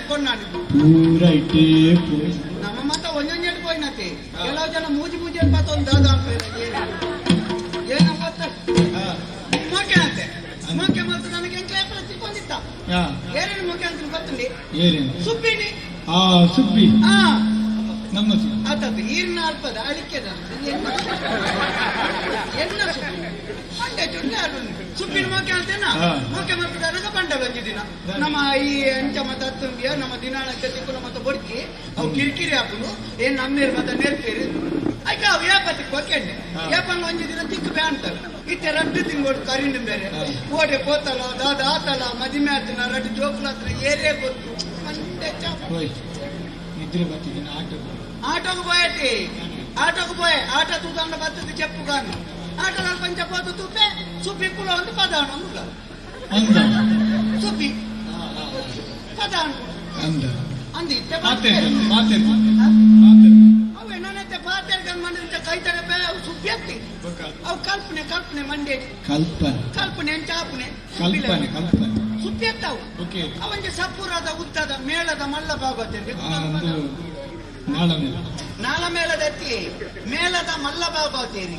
ಪೊಣ್ಣಾಡಿ. ಪೂರ ಇಟ್ಟೇ ಪೋಯಿ. ನಮ್ಮ ಮತ ಒಂದೊಂದೆರಡು ಪೋಯಿನತೆ. ಕೆಲವು ಜನ ಮೂಜಿ ಮೂಜಿ ಪತ್ತ ಒಂದು ದಾದ ಅನ್ಪೇರ ಏನ ಗೊತ್ತ. ಮೋಕೆನಂತೆ ಮೋಕೆ ಮತ್ತು ನನಗೆ ಎಂಕ್ಲೆ ತಿಕ್ಕೊಂಡಿತ್ತ. ಏನೇನು ಮೋಕೆ ಅಂತ ಗೊತ್ತುಂಡಿ? ಏನೇನು? ಸುಬ್ಬಿನಿ. ಆ ಸುಬ್ಬಿ? ಹಾ. ನಮ್ಮ ಸುಬ್ಬಿ. ಆತದ್ದು ಈರ್ನ ಅಲ್ಪದ ಅಳಿಕೆದ ಎನ್ನ ಎನ್ನ ಸುಬ್ಬಿ ಮಂಡೆ ಚುಂಡೆ ಅರುಣ್ ಸುಬ್ಬಿನ ಮೋಕೆ ಅಂತೇನ. ಮೋಕೆ ಮತ್ತು ನನಗ ಬಂಡ ಬಂಜಿ ದಿನ ನಮ್ಮ ಈ ಅಂಚ ಮತ ತುಂಬಿಯ ನಮ್ಮ ದಿನಾಳಂಚ ತಿಕ್ಕುನ ಮತ್ತು ಬೊಡ್ಕಿ ಅವು ಕಿರಿಕಿರಿ ಹಾಕುದು ಏನ್ ನಮ್ಮೇರು ಮತ್ತೆ ನೆರ್ಪೇರು ಐಕ ಅವು ಏಪತಿ ಕೊಕ್ಕೆಂಡೆ. ಏಪನ್ ಒಂಜಿ ದಿನ ತಿಕ್ಕು ಬೇ ಅಂತಾರೆ. ಇತ್ತೆ ರಡ್ಡು ತಿಂಗಳು ಕರಿಂಡು ಬೇರೆ. ಓಡೆ ಪೋತಲ ದಾದ ಆತಲ ಮದಿಮೆ ಆತನ ರಡ್ಡು ಜೋಕುಲ ಹತ್ರ ಏರೇ ಗೊತ್ತು ಮಂಡೆ ಚಾಪ. ಹೋಯ್, ನಿದ್ರೆ ಬರ್ತಿದ್ದೀನಿ, ಆಟೋ. ಆಟೋకు పోయేటి ಆಟೋకు పోಯೆ ಆಟ ತೂದಾಂಡ ಬತ್ತದ ಚೆಪ್ಪುಗಾನು ಆಟದ ಪಂಚ ಪೋತು ತೂಪೆ ಸುಬ್ಬಿ ಕುಲ ಒಂದು ಪದಾಣ ಒಂದು. ಅಂದ? ಸುಬ್ಬಿ ಪದಾಣ. ಅಂದ. ಅಂದ ಇತ್ತೆ. ಪಾತೇರ್ ಪಾತೇರ್ ಪಾತೇರ್. ಅವೆ ನನ್ನತ್ತೆ ಪಾತೇರ್ ಮಂಡಿಂಚ ಕೈತಡೆ ಪೇ ಅವು ಸುಬ್ಬಿ ಅತ್ತಿ. ಬೊಕ್ಕ? ಅವು ಕಲ್ಪನೆ ಕಲ್ಪನೆ ಮಂಡೇಡಿ. ಕಲ್ಪನೆ. ಕಲ್ಪನೆ ಅಂಚಾಪನೆ. ಕಲ್ಪನೆ ಕಲ್ಪನೆ. ಸುಬ್ಬಿ ಅತ್ತವು. ಓಕೆ. ಅವಂಜಿ ಸಪ್ಪುರದ ಉದ್ದದ ಮೇಳದ ಮಲ್ಲ ಭಾಗವತ. ಒಂದು ನಾಳ ಮೇಲೆ. ನಾಲ ಮೇಳದ ಅತ್ತಿ, ಮೇಳದ ಮಲ್ಲ ಭಾಗವತೇರಿ.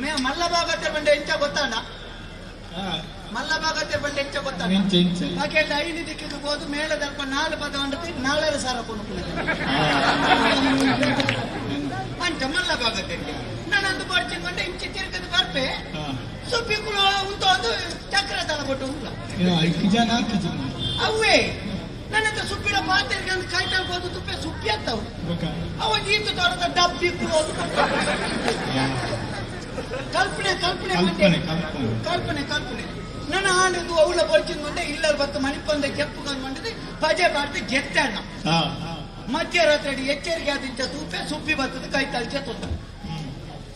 ಮೇ ಮಲ್ಲ ಭಾಗವತ ಬಂಡೆ ಎಂಚ ಗೊತ್ತಾನ? ಮಲ್ಲ ಭಾಗವತ ಬಂಡೆ ಎಂಚ ಗೊತ್ತಾನ? ಎಂಚ ಎಂಚ? ಹಾಗೆ ಐದು ದಿಕ್ಕಿಗೆ ಹೋದು ಮೇಳದಲ್ಪ ನಾಲು ಪದ ಉಂಡತಿ ನಾಲರ ಸಾರ ಕೊನುಕುಲದೆ ಅಂಚ ಮಲ್ಲ ಭಾಗದಲ್ಲಿ ನಾನಂದು ಬರ್ಚಿಕೊಂಡೆ ಇಂಚೆ ತಿರುಗದು ಬರ್ಪೆ. ಸುಬ್ಬಿಕುಲು ಉಂಟು ಒಂದು ಚಕ್ರ ತಲ ಕೊಟ್ಟು ಉಂಟು. ಐದು ಜನ ನಾಲ್ಕು ಜನ. ಅವೇ ನನ್ನ ಹತ್ರ ಸುಬ್ಬಿನ ಪಾತ್ರೆಗೆ ಒಂದು ಕೈ ತಳ್ಬೋದು ತುಪ್ಪೆ ಸುಬ್ಬಿ ಅತ್ತವು. ಬೊಕ್ಕ? ಅವ ಈತು ತೋರದ ಡಬ್ಬಿ ಕುಲು ಒಂದು. ಕಲ್ಪನೆ ಕಲ್ಪನೆ ಮಂಡೆ. ಕಲ್ಪನೆ ಕಲ್ಪನೆ. ಕಲ್ಪನೆ ಕಲ್ಪನೆ. ನನ್ನ ಆಂಡದು ಅವಳ ಬರ್ಚಿಂದ ಇಲ್ಲ ಬತ್ತು ಮಣಿಪಂದ ಕೆಪ್ಪು ಮಂಡದೆ ಪಜೆ ಬಾರ್ದು ಜೆತ್ತಣ್ಣ. ಮಧ್ಯರಾತ್ರಿ ಎಚ್ಚರಿಕೆ ಆದಿಂಚ ತೂಪೆ ಸುಬ್ಬಿ ಬರ್ತದೆ ಕೈ ತಲ್ಚೆ ತೊಂದ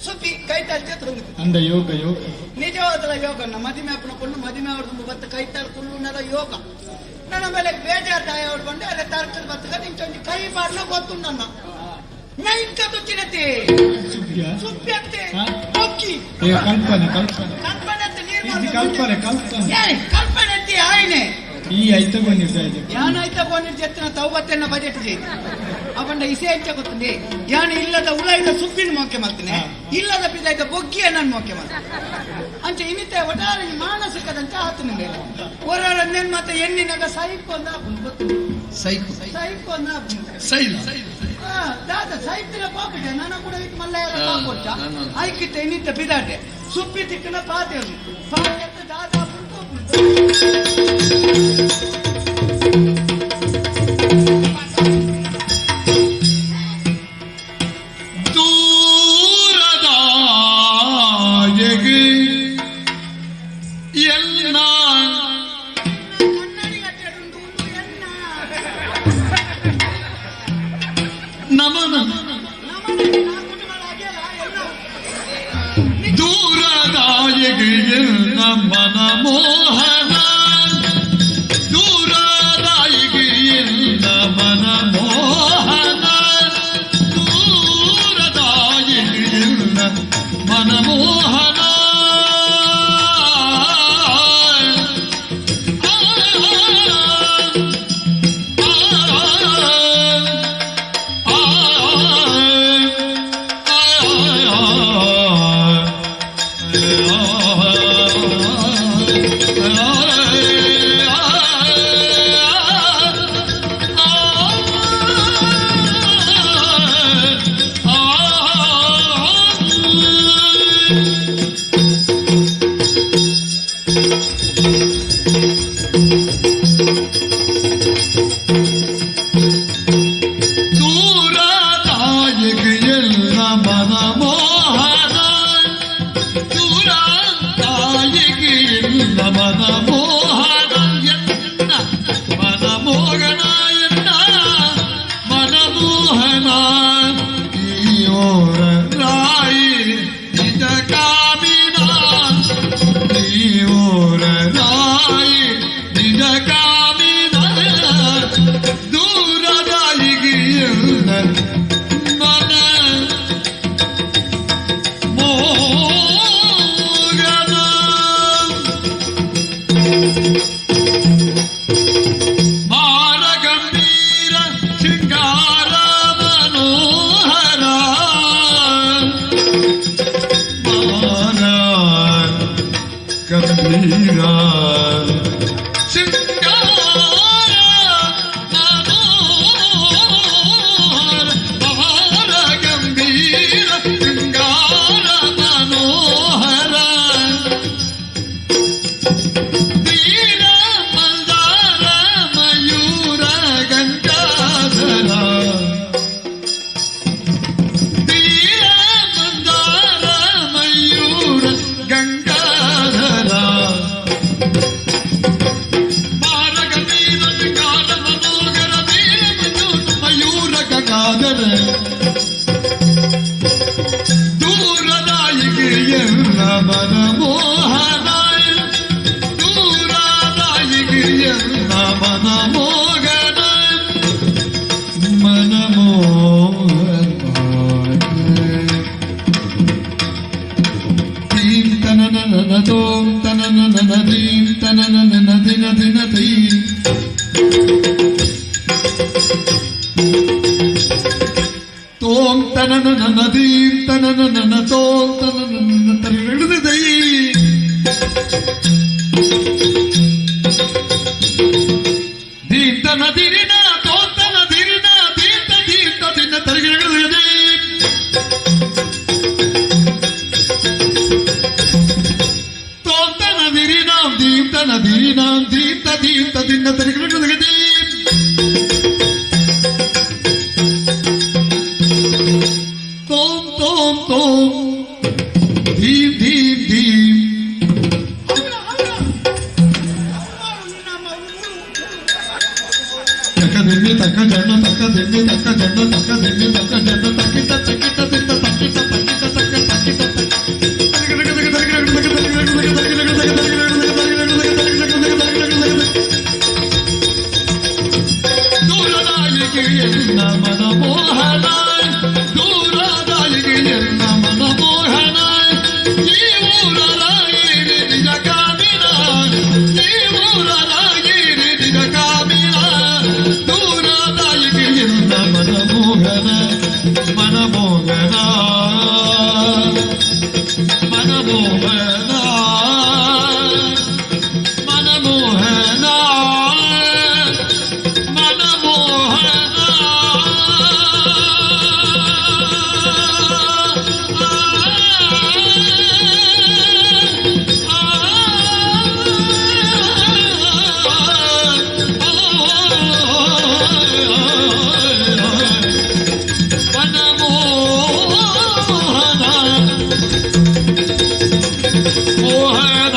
ಸುಬ್ಬಿ ಕೈ ತಲ್ಚೆ ತೊಂದ. ಅಂದ ಯೋಗ ಯೋಗ. ನಿಜವಾದಲ ಯೋಗನ್ನ ಮದಿಮೆ ಅಪ್ಪನ ಕೊಂಡು ಮದಿಮೆ ಅವ್ರದ್ದು ಬತ್ತ ಕೈ ತಳ್ಕೊಳ್ಳುನಲ ಯೋಗ. ನನ್ನ ಮೇಲೆ ಬೇಜಾರ್ ತಾಯಿ ಅವ್ರು ಬಂಡೆ ಅಲ್ಲೇ ತರ್ಕದ ಬತ್ತಗ ನಿಂಚೊಂದು ಕೈ ಬಾಡ್ಲ ಗೊತ್ತು ನನ್ನ ನೈಂಕ ತುಚ್ಚಿನತೆ. ಸುಬ್ಬಿಯ? ಸುಬ್ಬಿ ಅಂತೆ. ಹಾ? ಒಕ್ಕಿ. ಏ ಕಲ್ಪನೆ ಕಲ್ಪನೆ. ಕಲ್ಪನೆ ಅಂತ ನೀರು. ಇದು ಕಲ್ಪನೆ ಕಲ್ಪನೆ. ಏ ಕಲ್ಪನೆ ಅಂತಿ ಆಯ್ನೆ. ಈ ಐತ ಬಂದಿದ್ದ. ಯಾನಾಯ್ತ ಬೋನಿರ್ ಜೆತ್ತಿನ ತೌಬತ್ತೆನ್ನ ಬಜೆಟ್ ಜೈ ಅವಂಡ ಇಸೆ ಎಂಚ ಗೊತ್ತುಂಡಿ ಯಾನ ಇಲ್ಲದ ಉಳ ಇಲ್ಲ ಸುಬ್ಬಿನ ಮೋಕೆ ಮಾಡ್ತೀನಿ. ಇಲ್ಲದ ಬಿದ್ದಾಯ್ತ ಬೊಗ್ಗಿಯ ನಾನು ಮೋಕೆ ಮಾಡ್ತೀನಿ. ಅಂಚೆ ಇನ್ನಿತ್ತೆ ಒಟ್ಟಾರೆ ಈ ಮಾನಸಿಕದಂತೆ ಆತನ ಮೇಲೆ ಹೊರರ ನೆನ್ ಮತ್ತೆ ಎಣ್ಣಿನಾಗ ಸೈಕು ಅಂದ ಆಪುಂಡು ಗೊತ್ತು. ಸೈಕು. ಸೈಕು ಅಂದ ಆಪುಂಡು. ಸೈಲ್. ಆ, ದಾದ ಸೈತಿನ ಪಾಪುಜ ನನ್ನ ಕೂಡ ಇತ್ತು ಮಲ್ಲಯ್ಯರ. ಪಾಪುಜ. ನಾನು. ಐಕಿತ್ತೆ ಇನ್ನಿತ್ತೆ ಬಿದಾಟೆ ಸುಬ್ಬಿ ತಿಕ್ಕನ ಪಾತೆ ಪಾತೆ ಅಂತ ದಾದ ಆಪುಂಡು ಪೋಪುಂಡು. ದೂರದಾಯಗೆ ಎಲ್ಲ ಕನ್ನಡಿ ಕಟ್ಟೆಡುಂಡು ಉಂದು ಎನ್ನ. ನಮನ. ನಮ್ಮನೆ ನಾಲ್ಕು ಆಗ್ಯಲ್ಲ ಎಲ್ಲ. ದೂರದಾಯಗೆ ಎಲ್ಲ ಮನಮೋಹನ ದೂರದಾಯಿಗೆ ಎಲ್ಲ ಮನಮೋಹನ ದೂರದಾಯಿಗೆ ಎಲ್ಲ ಮನಮೋಹನ ದೂರದಾಯಕ ಎಲ್ಲ ಮನಮೋಹನ ದೂರದಾಯಕ ಎಲ್ಲ ಮನಮೋಹನ ಎನ್ನ ಮನಮೋಹನ ಎನ್ನ ಮನಮೋಹನ ಈಯೋರ ರಾಯಿ ನಿಜ ಕಾಮಿನ ಈಯೋರ ರಾಯಿ ನಿಜ ಕಾಮಿನ ದೂರದಾಯಿಗೆ ಎಲ್ಲ ಮನ ಮೋಗನ ಮಾರಗಂಬಿ. ಕಾದರ ದೂರದಾಯಿಗೆ ಎಲ್ಲ ಮನಮೋಹನ ದೂರದಾಯಿಗೆ ಎಲ್ಲ ಮನಮೋಹನ ಮನಮೋಹನ ೀಂ ತನನ ತೋಂ ತನನ ದೀಂ ತನನ ದಿನ ದಿನ ತೀಂ ತೋಂ ತನನ ದೀಂ ತನನ ತೋಂ ತನನ ತರಿದೈ ದೀಂ ತನ ದಿರಿನ ತೋಂ ತನ ದಿರಿನ ದೀಂ ದೀಂ ದಿನ ತರಿಗಿಡದೈ. ತೋಂ ತನ ದಿರಿನಾಂ ದೀಂ ತನ ದಿರಿನಾಂ ದೀಂ ತ ದೀಂ ತ ದಿನ ತರಿಗಿಡದೈ. ತೋಂ ತೋಂ ತೋಂ ಧೀಂ ಧೀಂ ಧೀಂ. ತಕ ದಿಮ್ಮಿ ತಕ ಜನ ತಕ ದಿಮ್ಮಿ ತಕ ಜನ ತಕ ದಿಮ್ಮಿ ತಕ ಜನ ತಕಿಟ ತಕಿಟ ತಿತ್ತ ತಕಿಟ ತಕಿಟ ತಕ ತಕಿಟ ದೂರದಾಯಿಗೆ ಎನ್ನ ಮನಮೋಹನ ದೂರದಾಯಿಗೆ ಎನ್ನ ಮನಮೋಹನ ಈ ಊರ ರಾಗಿರಿ ನಿಜ ಕಾಮಿನ ಈ ಊರ ರಾಗಿರಿ ನಿಜ ಕಾಮಿನ ದೂರದಾಯಿಗೆ ಎನ್ನ ಮನಮೋಹನ ಮನಮೋಹನ ಮನಮೋಹನ ಮನಮೋಹನ ಮನಮೋಹನ. ಮನಮೋಹನ ಮೋಹನ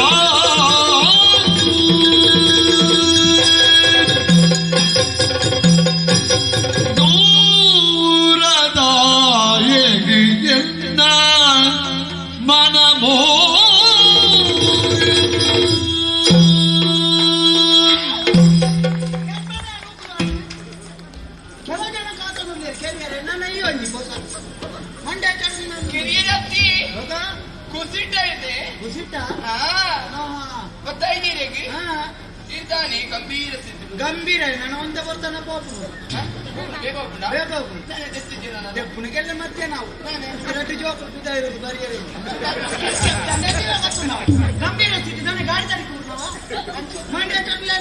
ದೂರದಾಯಗಿ ಎನ್ನ ಮನಮೋ ಕೆಲವು ಜನ ಕಾತೊಂದುಲ್ಲೆರ್ ಕೆರಿಯರೆ ನನ್ನ ಈ ಒಂಜಿ ಪೊಸ ಮಂಡ್ಯ. ಕಿರಿಯರತ್ತಿ. ಹೌದಾ? ಕುಸಿಟ ಇದೆ. ಕುಸಿಟ. ಹಾ. ಹಾ. ಗೊತ್ತಾಯ್ತೀರಿಗೆ. ಹಾ. ಇದ್ದಾನೆ ಗಂಭೀರ ಸ್ಥಿತಿ. ಗಂಭೀರ ನಾನು ಒಂದೇ ಬರ್ತಾನ ಪಾಪು. ಬೇಗ ಹೋಗ್ಬಿಡ. ಬೇಗ ಹೋಗು. ನಾನೇ ತೆಸ್ತಿದ್ದೆ ನಾನು. ದೆಪ್ಪುನಿಗೆಲ್ಲ ಮತ್ತೆ ನಾವು ಎರಡು ಜೋಕು ಬಿದ್ದ ಇರೋದು ಬರಿಯರೆ. ಗಂಭೀರ ಸ್ಥಿತಿ ತಾನೆ ಗಾಡಿ ತಾರೀಕು ಮಂಡ್ಯ ಚಟ್ಲ.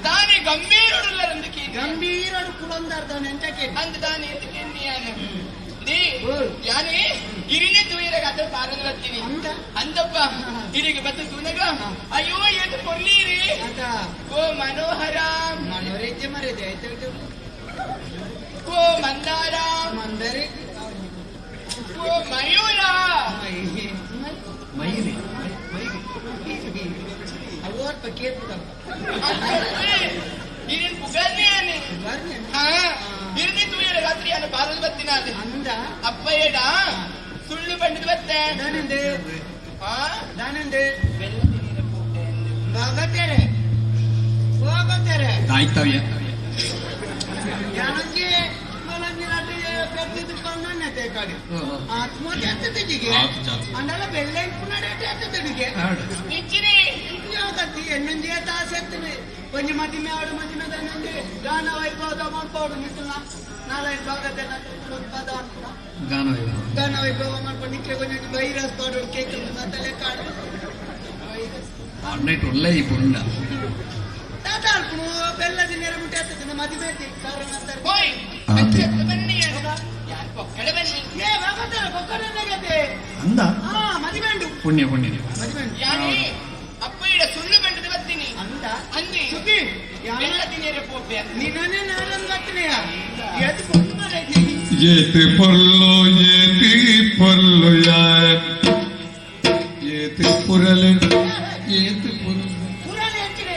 ತಾನೇ ಗಂಭೀರ ಉಳ್ಳರಂದಕ್ಕೆ. ಗಂಭೀರ ಕುಲಂದಾರ್ ತಾನೆ ಎಂಚಕ್ಕೆ. ಅಂದ ತಾನೇ ಎಂತಕ್ಕೆ ಯಾನು they. ಓ. ಯಾನೇ ಇರಿನೇ ತೂಯರಾಗ ಅದ ಪಾರಂದು ಬರ್ತೀನಿ. ಅಂದ? ಅಂದಪ್ಪ ಇರಿಗೆ ಬತ್ತ ತೂನಗ ಅಯ್ಯೋ ಏನು ಕೊರ್ಲೀರಿ. ಆತ. ಓ ಮನೋಹರ. ಮನೋರಂಜೆ ಮರಿದೆ ಆಯ್ತು. ಓ ಮಂದಾರ. ಮಂದರಿ. ಓ ಮಯೂರ. ಮೈರಿ ಅವು ಅಲ್ಪ ಕೇಳ್ಬಿಡ. ಇರಿನ್ ಪುಗರ್ನೇ. ಬರ್ನೆ. ಹಾ ಇರಿನಿ ತೂಯರ ರಾತ್ರಿ ಯಾನು ಪಾರಂದು ಬರ್ತೀನಿ ಅದೇ. ಅಂದ. ಅಪ್ಪ ಏಡ ಸುಳ್ಳು ಬಂಡಿದ್ ಬತ್ತೆ. ದಾನಂದೆ. ಆ. ದಾನಂದೆ. ಬೆಲ್ಲದ ನೀರ ಪೂಟೆ ಎಂದು. ಹೋಗತ್ತೇರೆ ಹೋಗತ್ತೇರೆ. ಆಯ್ತವ್ಯ. ಯಾನಂಜಿ ಮಲಂಜಿ ರಾತ್ರಿ ಪೆದ್ದಿದ್ದು ಪನ್ನನ್ನೇ ಕಾಡಿ ಆತ್ಮಹತ್ಯೆ ಆಗ್ತದೆ. ಅಂಡಲ ಬೆಳ್ಳ ಇಪ್ಪುನಾಡೆ ಆಗ್ತದೆ. ನಿಚ್ಚಿರಿ. ಕತ್ತಿ ಎಣ್ಣಂಜಿ ತಾಸೆತ್ತನೆ ಒಂಜಿ ಮದಿಮೆ ಆಡು ಮದಿಮೆ ದಾನಂಜಿ ಗಾನ ವೈಭವದ ಮಲ್ಪೋಡು ನಿಕ್ಕುನ ನಾಲೈದು ಭಾಗದ ಪದ ಅನ್ಪುನ. ಗಾನ ವೈಭವ ಮಲ್ಪೊ ನಿಕ್ಲೆ ಒಂಜಿ ವೈರಸ್ ಪಾಡೋಡು ಕೇಕ್ ತಲೆ ಕಾಡು. ಅಣ್ಣೈಟ್ ಒಳ್ಳೆ ಈ ಪುಂಡ. ತಾತ ಅಲ್ಪುನು ಬೆಲ್ಲದ ನೆರೆ ಮುಟ್ಟೆ ಆಗ್ತದೆ ಮದಿಮೆ ಕಾರಣ ಅಂತಾರೆ. ಹೋಯ್. ಆತೆ. ಅಚ್ಚ ಬನ್ನಿ ಯಾರು ಪೊಕ್ಕಡೆ ಬನ್ನಿ. ಏ ಹೋಗತ್ತಾರೆ ಬೊಕ್ಕಡೆ. ಅಂದ. ಹಾ ಮದಿಮೆ ಉಂಡು. ಪುಣ್ಯ ಪುಣ್ಯ. ಮದಿಮೆ ಉಂಡು. ಯಾನೇ ಅಪ್ಪ ಇಡ ಸುಳ್ಳು ಬಂಡಿದ್ ಬರ್ತೀನಿ. ಅಂದ. ಅಂದಿ. ಸುದ್ದಿ ಯಾನ ಬೆಲ್ಲದ ನೀರ ಪೋಪೆ ಅಂತ. ನಿನ್ನನ್ನೇ ನಾಡನ್ ಬರ್ತೀನಿ ಎದ್ದು ಕೊಟ್ಟು ಮಾರೈತಿ. ಏತಿ ಪೊರ್ಲು ಏತಿ ಪೊರ್ಲು ಯಾರ್ ಏತಿ ಪುರಲೆ ಏತಿ ಪುರಲೆ. ಪುರಾಣ ಹೆಚ್ಚಿನ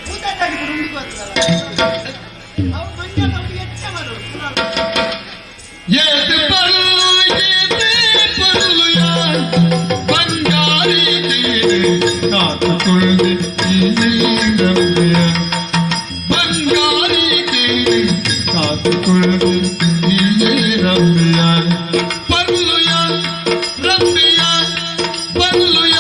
ಕೂತಾಡಿ ಉಂಡು ಬರ್ತದಲ್ಲ ಅವು ಮಂಜ ಹೆಚ್ಚ ಮಾಡೋದು ಪುರಾಣ. ಕಾತುಕೊಳ್ಳಿ ನೀಯೇ ರಮ್ಯ ಪರ್ಲುಯ ರಮ್ಯ ಪರ್ಲುಯ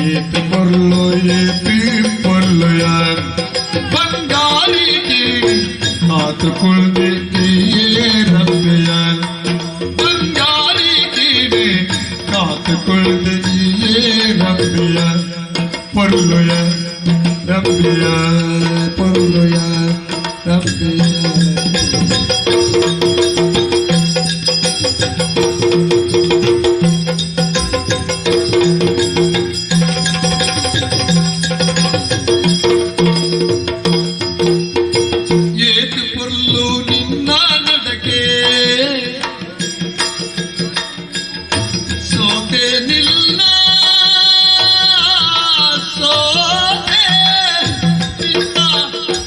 ಏತಿ ಪೊರ್ಲು ಏತಿ ಪೊರ್ಲುಯ ಬಂಗಾರಿಗೆ ಕಾತುಕೊಳ್ಳಿ ರಮ್ಯ ಬಂಗಾರಿಗೆ ಕಾತುಕೊಳ್ಳಿ ರಮ್ಯ ಪೊರ್ಲುಯ ರಮ್ಯ ಪೊರ್ಲುಯ ರಮ್ಯ. ಏತು ಪೊರ್ಲು ನಿನ್ನ ನಡಕೆ ಸೋತೆ ನಿಲ್ಲ ಸೋತೆ ನಿನ್ನ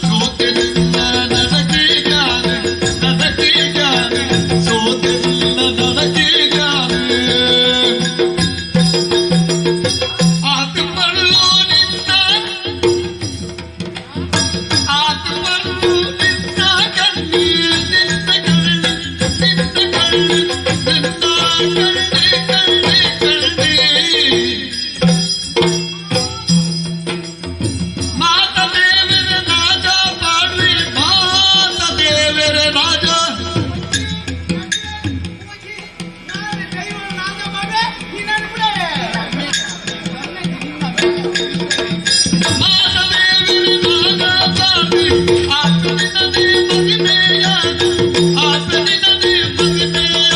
ಸೋತೆ ನಿನ್ನ ನಡಕೆ ಗಾನ ನಡಕೆ ಗಾನ ಸೋತೆ ನಿನ್ನ ನಡಕೆ ಗಾನ ಆತು ಪೊರ್ಲು ನಿನ್ನ ಆತ್ಮನು ನಿನ್ನ ಕಣ್ಣಿ ನಿನ್ನ ಕಣ್ಣಿ ನಿನ್ನ ಕಣ್ಣಿ ನಿನ್ನ ಕಣ್ಣಿ ಕಣ್ಣಿ ಕಣ್ಣಿ ಮಾತ ದೇವರ ರಾಜ ಪಾಡ್ವಿ ಮಾತ ದೇವರ ರಾಜ. ನಾಳೆ ದೈವ ನಾಗ ಮಾಡೆ ನಿನ್ನನ್ನು ಬಿಡವೆ. ಮಾತ ದೇವರ ರಾಜ ಪಾಡ್ವಿ ಆತ್ಮನಿನದೇ ಮಹಿಮೆಯ ಆತ್ಮನಿನದೇ ಮಹಿಮೆಯ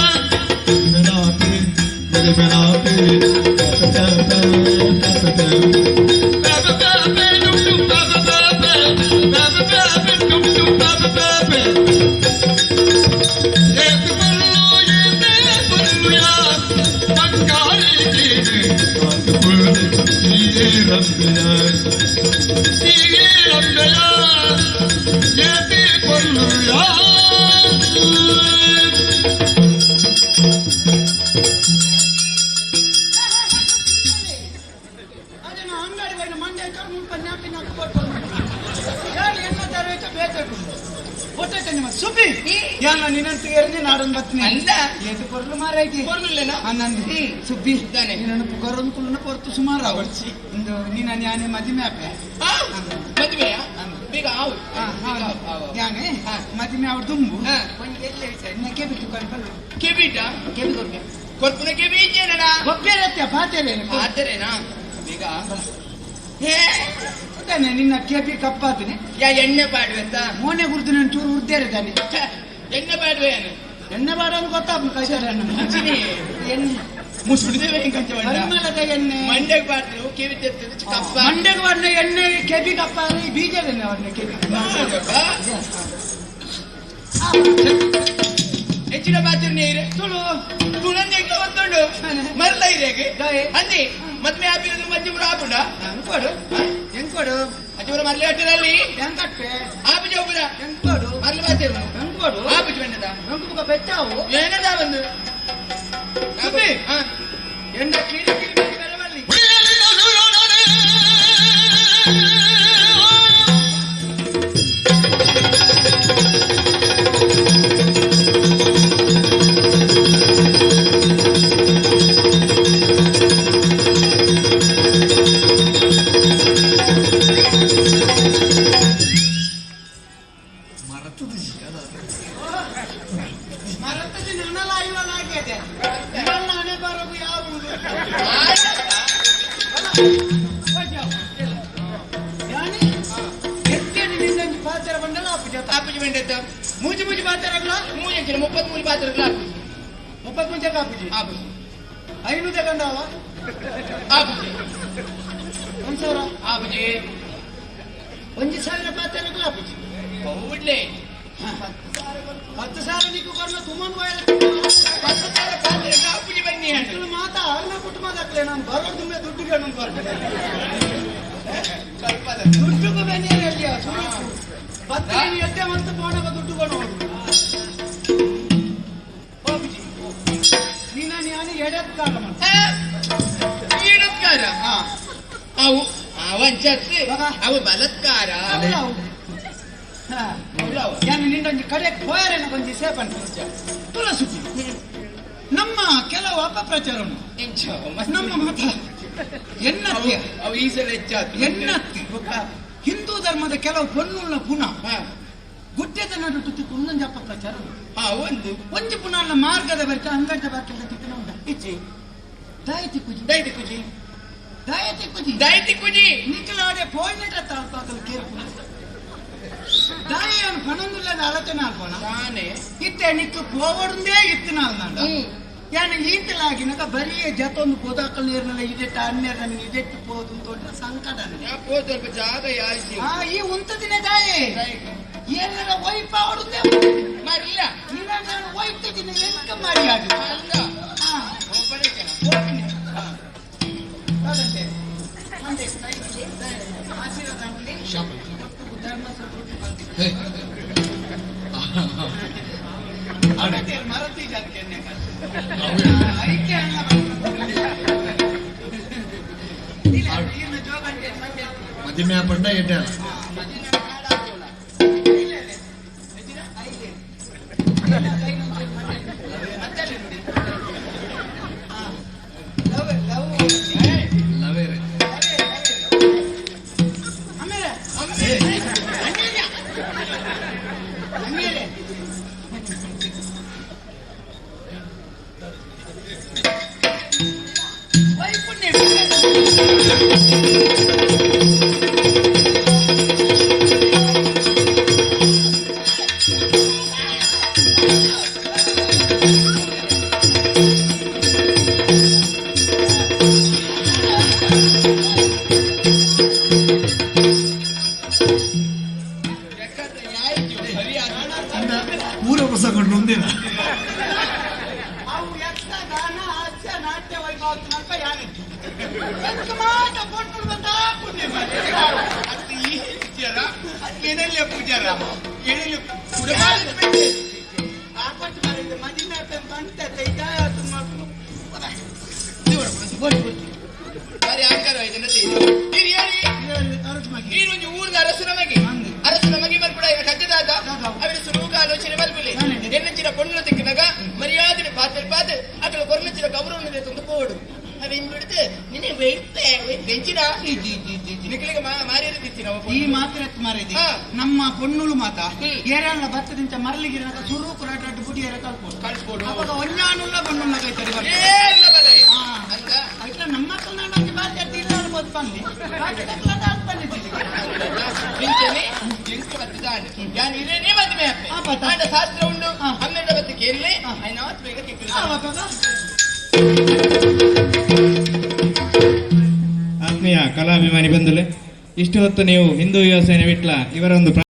ಬೆನಾಪಿ ಬೆನಾಪಿ ಅದನ್ನು ಅಂಗಡಿ ಹೋಗಿ ಮಂಡೆ ಮುಲ್ಪ ಜ್ಞಾಪಿ ನಾಲ್ಕು ಕೊಟ್ಟು ಯಾರು ಎನ್ನ ತರಬೇಕ ಬೇಕು ಹೊಟ್ಟೆ ನಿಮ್ಮ ಸುಬ್ಬಿ ಯಾನ ನಿನ್ನಂತ ಏರ್ನೆ ನಾಡನ್ ಬತ್ನಿ. ಅಂದ. ಏತು ಕೊರ್ಲು ಮಾರಾಯ್ತಿ. ಕೊರ್ಲಿಲ್ಲೇನ? ಅನ್ನಂದು ಸುಬ್ಬಿ. ಇದ್ದಾನೆ. ನಿನ್ನನ್ನು ಪುಕರೊಂದು ಕುಲ್ಲನ ಪೊರ್ತು ಸುಮಾರು ಅವರ್ಚಿ ಇಂದು ನೀನ ನ್ಯಾನೆ ಮದಿಮೆ ಆಪೆ. ಆ, ಮದುವೆಯಾ? ಬೇಗ ಆವು. ಬೇಗ ಆವು, ಆವು. ಯಾನೆ ಮದಿಮೆ ಅವ್ರು ದುಂಬು ಒಂಜಿ ಎಲ್ಲೆ ವಿಚಾರ ಕೆಬಿ ತುಕೊಂಡು ಬಲ್ಲು. ಕೆಬಿಟ? ಕೆಬಿ ಕೊರ್ಪೆ. ಕೊರ್ಪುನ ಕೆಬಿ ಇಜ್ಜೇನಡ? ಗೊಪ್ಪೇರತ್ಯ ಪಾತೆರೆ. ಆತರೇನಾ ಬೇಗ ಹೇ. ತಾನೆ ನಿನ್ನ ಕೆಬಿ ಕಪ್ಪಾತಿನಿ. ಯಾ ಎಣ್ಣೆ ಪಾಡುವೆ ಅಂತ. ಮೋನೆ ಗುರುತು ನಾನು ಚೂರು ಉದ್ದೇರೆ ತಾನೆ. ಛೆ, ಎಣ್ಣೆ ಪಾಡುವೆ ಏನು? ಎಣ್ಣೆ ಬಾಡೋದು ಗೊತ್ತಾಪ ಕೈಸಾರ. ಅಂಚಿನಿ. ಎಣ್ಣೆ. ಮುಸುಡಿದೇವೆ ಹೆಂಗ್ ಕಂಚ ಮಂಡ. ಪರಿಮಳದ ಎಣ್ಣೆ. ಮಂಡೆಗ್ ಪಾಡ್ರು ಕಿವಿ ತೆತ್ತದು ಕಪ್ಪ. ಮಂಡೆಗೆ ವರ್ಣ ಎಣ್ಣೆ ಕೆಬಿ ಕಪ್ಪ ಬೀಜದ ವರ್ಣ ಕೆಬಿ. ಹೆಚ್ಚಿನ ಪಾತ್ರ ನೀರು. ತುಳು. ತುಳಂದೆ ಗೊತ್ತುಂಡು ಮರಲ ಇರೇಗೆ. ದಾಯೆ? ಅಂದಿ ಮದ್ಮೆ ಆಪಿರೋದು ಮಜ್ಜಿಪುರ ಆಪುಂಡ. ಎಂಕೊಡು ಎಂಕೊಡು. ಅಜ್ಜಿಪುರ ಮರಳಿ ಅಟ್ಟರಲ್ಲಿ. ಎಂಕಟ್ಟೆ. ಆಪು ಜೋಪುರ. ಎಂಕೊಡು. ಮರಳಿ ಪಾತ್ರ. ಎಂಕೊಡು. ಆಪು ಬಂದದ. ಎಂಕು ಬುಕ್ಕ ಬೆಚ್ಚಾವು. ಏನದ ಬಂದು? ಸುಬ್ಬಿ. ಹಾ. ಎಂಡ ಕೀಳಿ ಕೀಳಿ ಬೆರವಲ್ಲಿ. ಮರತದ ನನ್ನಲ್ಲ ಇವಲ್ಲ ಆಗಿದೆ ಇವಲ್ಲ ಹಣೆ ಬರೋದು ಯಾವುದು? ಯಾನಿ ಎತ್ತೇನಿ ನಿನ್ನೊಂದು ಪಾತ್ರ ಬಂಡಲ ಆಪು ಜೊತೆ. ಆಪುಜಿ ಬಂದದ. ಮೂಜಿ ಮೂಜಿ ಪಾತ್ರಗಳ. ಮೂಜಿ 33 ಪಾತ್ರಗಳ ಆಪುಜಿ. 33 ಆಪುಜಿ. ಆಪುಜಿ. 5 ತಗೊಂಡವ. ಆಪುಜಿ. 1000. ಆಪುಜಿ. 1000 ಪಾತ್ರಗಳ ಆಪುಜಿ. ಹೌಡ್ಲೆ. 10,000 ನಿಕ್ಕು ಕೊರ್ನ ತುಮನ್. 10,000. ನಾನು ಬರೋದು ದುಡ್ಡು ನಾನು ಬರ್ತೀನಿ. ದುಡ್ಡುಗೂ ಬೆನ್ನಿಯಲ್ಲಿ ಬತ್ತಿನ ಎದ್ದೆ ಮತ್ತು ಪೋಣಗ ದುಡ್ಡು ಕೊಡು. ಹೋಗ್ಜಿ ನೀನ ನಾನು ಎಡತ್ಕಾಲ ಮಾಡ್ತೀನಿ. ಈಡತ್ಕಾರ. ಹಾ. ಅವು ಅವಂಚತ್ತಿ. ಮಗ. ಅವು ಬಲತ್ಕಾರ. ಹೌದಾ? ಹಾ. ಯಾನು ನಿಂದೊಂಜಿ ಕಡೆ ಹೋಯರೇನ ಒಂಜಿ ಸೇಪನ್ ತುಳಸುತ್ತಿ ನಮ್ಮ ಕೆಲವು ಅಪಪ್ರಚಾರ ಉಂಟು. ಎಂಚ ಮಸ್ತ್. ನಮ್ಮ ಮತ ಎನ್ನತ್ಯ ಅವು ಈ ಸಲ ಹೆಚ್ಚಾತು. ಎನ್ನತ್ತಿ ಹಿಂದೂ ಧರ್ಮದ ಕೆಲವು ಪೊನ್ನುಳ್ಳ ಪುಣ ಗುಡ್ಡದ ನಡುಟು ತಿಕ್ಕು ಒಂದೊಂದು ಅಪಪ್ರಚಾರ ಉಂಟು. ಹಾ, ಒಂದು ಒಂಜಿ ಪುನಃ ಮಾರ್ಗದ ಬರ್ಕ ಅಂಗಡಿದ ಬರ್ಕೆಲ್ಲ ತಿಕ್ಕನ ಉಂಟ ಇಚ್ಚಿ. ದಾಯ ತಿಕ್ಕುಜಿ. ದೈತಿ ಕುಜಿ. ದಾಯ ತಿಕ್ಕುಜಿ. ದೈತಿ ಕುಜಿ. ನಿಖಲಾಡೆ ಪೋಯಿನಟ ತಾಳ್ಪಾಕಲು ಕೇರ್ಪು ದಾಯ ಪಣೊಂದುಲ್ಲದ ಆಲೋಚನೆ ಆಲ್ಪೋಣ. ತಾನೇ. ಇತ್ತೆ ನಿಕ್ಕು ಪೋವಡುಂದೇ ಇತ್ತು ನಾಲ್ನಾಂಡ. ಯಾನ ಈತಲಾಗಿನಕ ಬರಿಯ ಜತೊಂದು ಪೋದಾಕಲ್ ನೀರ್ನೆಲ್ಲ ಇದೆಟ್ಟ ಅನ್ಯರ್ ನಮಗೆ ಇದೆಟ್ಟು ಪೋದು ತೋಟ ಸಂಕಟ ನನಗೆ. ಯಾ ಪೋ ಸ್ವಲ್ಪ ಜಾಗ ಯಾಯ್ಸಿ. ಆ ಈ ಉಂತದಿನ ದಾಯೆ ಏನಾರ ವೈಪ ಅವಡುಂದೇ. ಮರಿಲ್ಲ. ನಿನ್ನ ನಾನು ವೈಪ್ತಿದ್ದೀನಿ ಎಂಕ ಮಾಡಿ ಅದು. ಅಲ್ಲ. ಹಾ. ಒಬ್ಬನೇ. ಹೋಗಿನಿ. ಹೌದಂತೆ. ಅಂದೆ, ಆಶೀರ್ವಾದ ಆಗಲಿ. ಒಟ್ಟು ಧರ್ಮ ಸ್ವಲ್ಪ ಬಂದಿದೆ. ಮರತಿ ಜಾತಿ ಐಕ್ಯ ಅಲ್ಲ ಇಲ್ಲ, ಇನ್ನು ಜೋಗಂಟೆ ಮಂಡ್ಯ. ಮದಿಮೆ ಪಂಡ ಎಡ್ಡೆ. ಲವೇರೆ. ಆಮೇಲೆ ಆಮೇಲೆ ವೈಪುಣ್ಯ. ಯಾಕಂದ್ರೆ ಯಾಯ್ತು ಸರಿ ಆತು. ಪೂರ ಪ್ರಸಂಗ ಒಂದೇನ. ಅವು ಯಕ್ಷಗಾನ ಹಾಸ್ಯ ನಾಟ್ಯ ವೈಭವ ಅಂತ ಯಾನಿತ್ತು ಎಂತ ಮಾತ ಕೊಟ್ಟು ಬಂದ ಪುಣ್ಯ ಮಾಡಿ. ಅದು ಈ ಪೂಜಾರ ಅದು ಏನೆಲ್ಲ ಪೂಜಾರ ಏನೆಲ್ಲ ಪುಡಮಾಡಿ. ಆ ಕೊಟ್ಟು ಮಾಡಿದ್ದು ಮದಿಮೆ ಬಂತ ಇದಾಯ್ತು ಮಕ್ಕಳು. ಬಾರಿ ಆಕಾರ ಇದನ್ನ ನೀರು ಹೇಳಿ. ನೀರೊಂಜಿ ಊರ್ದ ಅರಸುನ ಮಗಿ. ಅಂದು. ಅರಸುನ ಮಗಿ ಮಲ್ಪುಡ ಕಜ್ಜದಾದ. ದಾದ. ಅವನ ಸುರೂಕ ಆಲೋಚನೆ ಮಲ್ಪುಲಿ. ನಾನೇನೆ. ಎನ್ನಂಚಿನ ಪೊಣ್ಣು ತಿಕ್ಕಿನಾಗ ಮರ್ಯಾದೆ ಪಾತ್ರ ಪಾತ್ ಅಕಲ ಕೊರ್ನಂಚಿನ ಗೌರವನ ತಂದು ಪೋಡು ಅವ ಬಿಡುತ್ತೆ ನಿನ್ನೆ ವೆಯ್ಪೆ ಬೆಂಚಿನ ನಿಕ್ಕಲಿಗೆ ಮಾರಿಯಲು ತಿತ್ತಿ ನಾವು. ಈ ಮಾತ್ರ ಮಾರಿದೆ. ಹಾ. ನಮ್ಮ ಪೊಣ್ಣುಳು ಮಾತ ಏರಲ್ಲ ಭತ್ತದಿಂಚ ಮರಳಿಗಿರ ಸುರು ಕುರಾಟ ಬುಡಿಯರ ಕಳ್ಕೊಡು. ಕಳ್ಸ್ಕೊಡು. ಅವಾಗ ಒಂಜಾನುಲ್ಲ ಬಣ್ಣುಲ್ಲ ಕೈ ತಡಿ ಬರ್ತದೆ. ಏನಿಲ್ಲ ಬದೈ. ಹಾ. ಅಂತ. ಅಟ್ಲ ನಮ್ಮ ಕರ್ನಾಟಕ ಬಾಧ್ಯತೆ ಇಲ್ಲ ಅನ್ಬೋದು ಪನ್ನಿ ಬಾಕಿ ತಕ್ಕಲಾದ ಅನ್ಪನ್ನಿ. ನಿಂಚನೆ ಎಂಕು ಬತ್ತಿದಾನೆ ಯಾನ್ ಇರೇನೇ ಮದುವೆ ಅಪ್ಪೆ. ಆ, ಬತ್ತ. ಆಂಡ ಶಾಸ್ತ್ರ ಉಂಡು. ಹಾ. ಹನ್ನೆರಡು ಬತ್ತಿ ಕೇಳಲಿ. ಹಾ. ಐನಾತ್ ಬೇಗ ತಿಕ್ಕು. ಆತ್ಮೀಯ ಕಲಾಭಿಮಾನಿ ಬಂಧುಲೆ, ಇಷ್ಟು ಹೊತ್ತು ನೀವು ಹಿಂದೂ ಯುವ ಸೇನೆ ವಿಟ್ಲ ಇವರ ಒಂದು